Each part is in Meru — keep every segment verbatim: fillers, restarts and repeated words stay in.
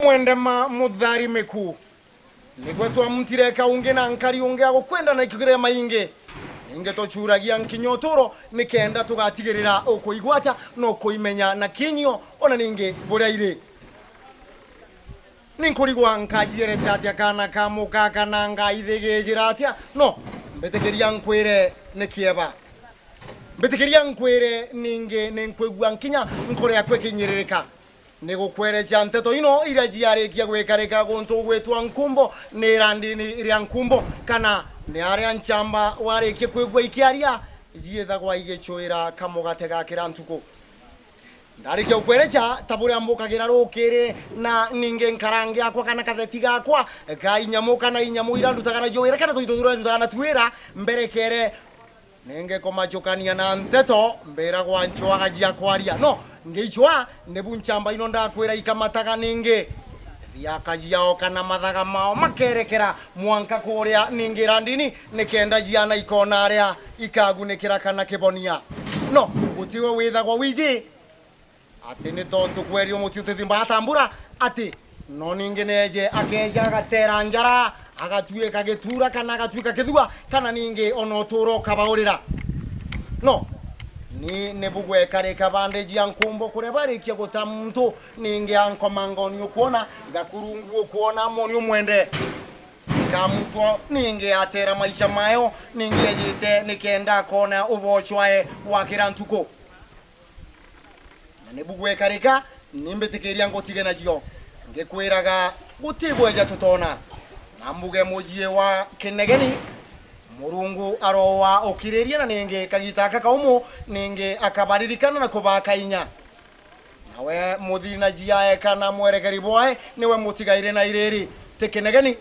Mwende ma muthari miku. Nigwe twamutire kaungi na nkari ungi agukwenda na ikugire maingi. Ningi tucuragia nkinya uturo nikenda tugatigirira ukuigwata na ukuimenya na kinyio ona ningi buria iri. Ninkurigwa nkajierecha atia kana ka muka kana ngaithigijira atia? No, mbitikiria nkwire ni kieba. Mbitikiria nkwire ningi ninkwigua nkinya nkoro yakwa ikinyiririka. Ni gukwerecha nteto ino iria ciarikia gwikarika guntu gwitwa Nkumbo, ni irandini ria Nkumbo, kana ni aria nchamba warikia kwigua ikiaria, ciithagwa igicuira kamugate ga kira ntuku. Ndarikia gukwerecha ta buria mbukagira rukiri na ningi nkarangi yakwa kana katheti gakwa ga inyamu kana inyamu iria ndutaga nacio wira kana tuinto turia ndutaga natuo wira, mberekere ningi kumacukania na nteto, mbiragwa ncwaga cia kwaria. No, ngiicwa, nibu nchamba ino ndakwira ikamataga ningi. Thiaka ciao kana mathaga mao makerekera mwanka kuria ningi irandini, nikenda ciana ikona aria ikagunikira kana kibonia. No, gutiwe withagwa wiji, ati ni tontu kwerirwe muti utithimba atambura, ati no ningi neeje akeeja agatera njara, agatuika gituura kana agatuika kithua, kana ningi ona utuuro ukabaurira. No, ni, ni bugwekarika bande cia Nkumbo kuria barikia guta muntu, ningi ankomanga oniu kwona, ngakurungu ukwona moni umwende. Kamutwo ningi atera maisha mayo, ningi ejite nikenda akona ubochwae wa kira ntuku. Na nibu gwekarika, ni mbitikiria ngutige nacio. Ngikwiraga, guti bweja tutona. Na mbuge mujii wa kinegeni, Murungu arowa ukiriria na ningi kagita aka kaumu, ningi akabaririkana na kubaka inya. Nawe muthina jiae kana mwerekeri bwae, niwe mutigaire na iriri. Ti kinegeni.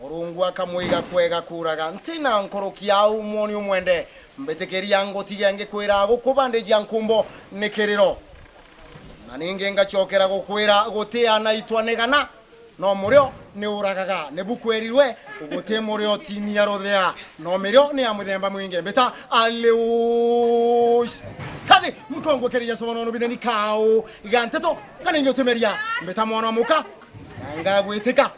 Murungu akamwiga kwega kuuraga, ntina nkuruki au mwoni umwende. Mbitikiria ngutige ngikwira guku bande cia Nkumbo ni kiriro. Na ningi ngacokera gukwira guti anaitwa ni gana, no murio ni uragaga. Nibu kwerirwe, guti murio tinia ruthea, no mirio ni ya muthemba mwingi. Mbita Alius. Stadi, mkongwe keria sono no bineni kau. Ga nteto, kana inyo temeria. Mbita mwana wa muka. Ngagwitika.